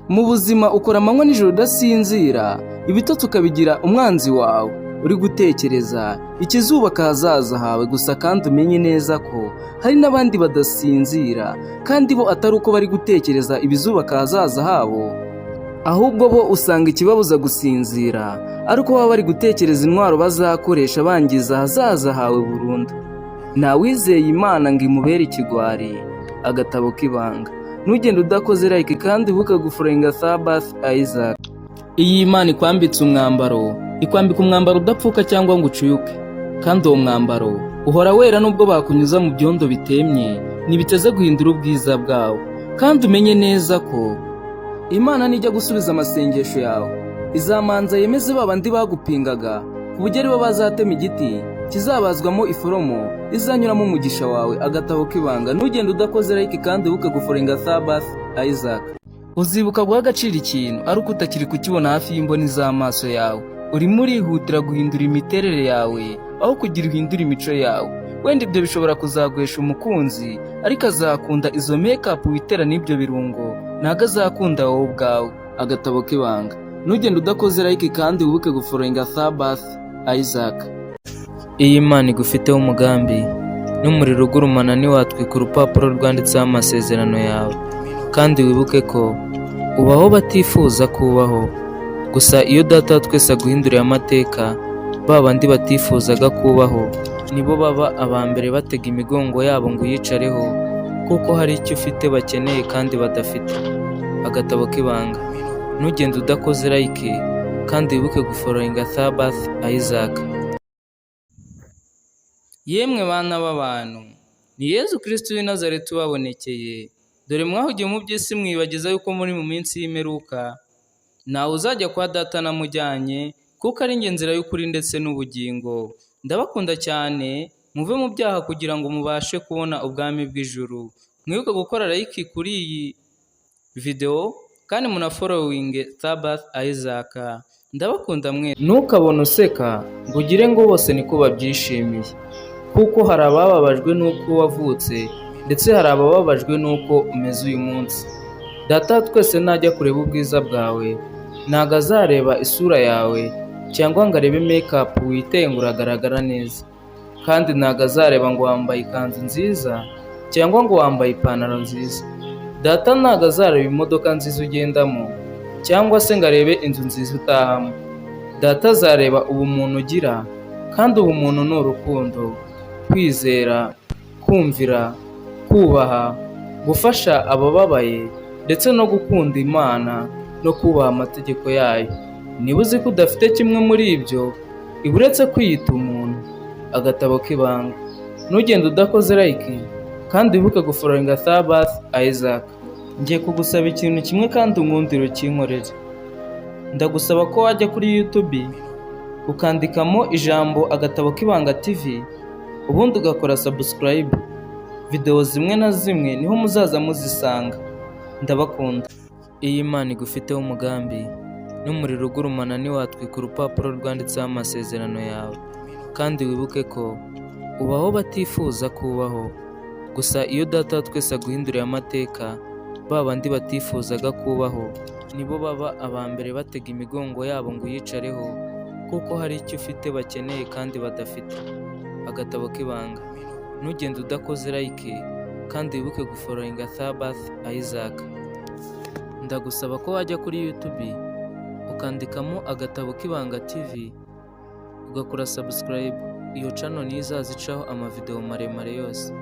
Mu buzima ukora amanywa nijoro udasinzira, ibitotsi ukabigira umwanzi wawe, uri gutekereza ikizubaka ahazaza hawe gusa. Kandi umenye neza ko hari n'abandi badasinzira, kandi bo atari uko bari gutekereza ibizubaka ahazaza habo, ahubwo bo usanga ikibabuza gusinzira ari uko baba bari gutekereza intwaro bazakoresha bangiza ahazaza hawe burundu. Ntawizeye Imana ngo imubere ikigwari. Agatabo k'ibanga. Ntugende udakoze like, kandi wibuke gufollowinga Thabath Isaac. Iyo Imana ikwambitse umwambaro, ikwambika umwambaro udapfuka cyangwa ngo ucuyuke, kandi uwo mwambaro uhora wera nubwo bakunyuza mu byondo bitemye, ntibiteze guhindura ubwiza bwawo. Kandi umenye neza ko Imana nijya gusubiza amasengesho yawe, izamanza yemeze ba bandi bagupingaga, ku buryo aribo bazatema igiti kizabazwamo iforomo izanyuramo umugisha wawe. Agatabo k'ibanga. Ntugende udakoze like, kandi wibuke gufollowinga Thabath Isaac. Uzibuka guha agaciro ikintu ari uko utakiri kukibona hafi y'imboni z'amaso yawe. Urimo urihutira guhindura imiterere yawe aho kugira uhindure imico yawe. Wenda ibyo bishobora kuzaguhesha umukunzi, ariko azakunda izo make-up witera n'ibyo birungo, ntabwo azakunda wowe ubwawe. Agatabo k'ibanga. Ntugende udakoze like, kandi wibuke gufollowinga Thabath Isaac. Iyo Imana igufiteho umugambi, n'umuriro ugurumana ntiwatwika urupapuro rwanditseho amasezerano yawe. Kandi wibuke ko ubaho batifuza kubaho. Gusa iyo Data wa twese aguhinduriye amateka, ba bandi batifuzaga kubaho nibo baba aba mbere batega imigongo yabo ngo uyicareho, kuko hari icyo ufite bakeneye kandi badafite. Agatabo k'ibanga. Ntugende udakoze like, kandi wibuke gufollowinga Thabath Isaac. Yemwe bana b'abantu, ni Yezu Kristu w'i Nazareti ubabonekeye. Dore mwahugiye mu by'isi, mwibagiza yuko muri mu minsi y'imperuka. Ntawe uzajya kwa Data ntamujyanye, kuko ari njye nzira y'ukuri ndetse n'ubugingo. Ndabakunda cyane, muve mu byaha kugira ngo mubashe kubona ubwami bw'ijuru. Mwibuke gukora like kuri iyi video kandi munafollowinge Thabath Isaac. Ndabakunda mwe. Ntukabone useka ngo ugire ngo bose niko babyishimiye, kuko hari abababajwe n'uko wavutse, ndetse hari abababajwe n'uko umeze uyu munsi. Data wa twese najya kureba ubwiza bwawe, ntabwo azareba isura yawe cyangwa ngo arebe make-up witeye ngo uragaragara neza, kandi ntabwo azareba ngo wambaye ikanzu nziza cyangwa ngo wambaye ipantaro nziza. Data ntabwo azareba imodoka nziza ugendamo cyangwa se ngo arebe inzu nziza utahamo. Data azareba ubumuntu ugira, kandi ubumuntu ni urukundo, kwizera, kumvira, kubaha, gufasha abababaye, ndetse no gukunda Imana no kubaha amategeko yayo. Niba uzi ko udafite kimwe muri ibyo, iba uretse kwiyita umuntu. Agatabo k'ibanga. Ntugende udakoze like, kandi wibuke gufollowinga Thabath Isaac. Ngiye kugusaba ikintu kimwe, kandi unkundire ukinkorere. Ndagusaba ko wajya kuri YouTube ukandikamo ijambo Agatabo k'Ibanga TV, ubundi ugakora subscribe. Videwo zimwe na zimwe niho muzaza muzisanga. Ndabakunda. Iyo Imana igufiteho umugambi, n'umuriro ugurumana ntiwatwika urupapuro rwanditseho amasezerano yawe. Kandi wibuke ko ubaho batifuza kubaho. Gusa iyo Data wa twese aguhinduriye amateka, ba bandi batifuzaga kubaho nibo baba aba mbere batega imigongo yabo ngo uyicareho, kuko hari icyo ufite bakeneye kandi badafite. Agatabo k'ibanga. Ntugende udakoze like, kandi wibuke gufollowinga Thabath Isaac. Ndagusaba ko wajya kuri YouTube ukandikamo Agatabo k'Ibanga TV, ugakora subscribe. Iyo channel niyo izaza icaho amavideo maremare yose.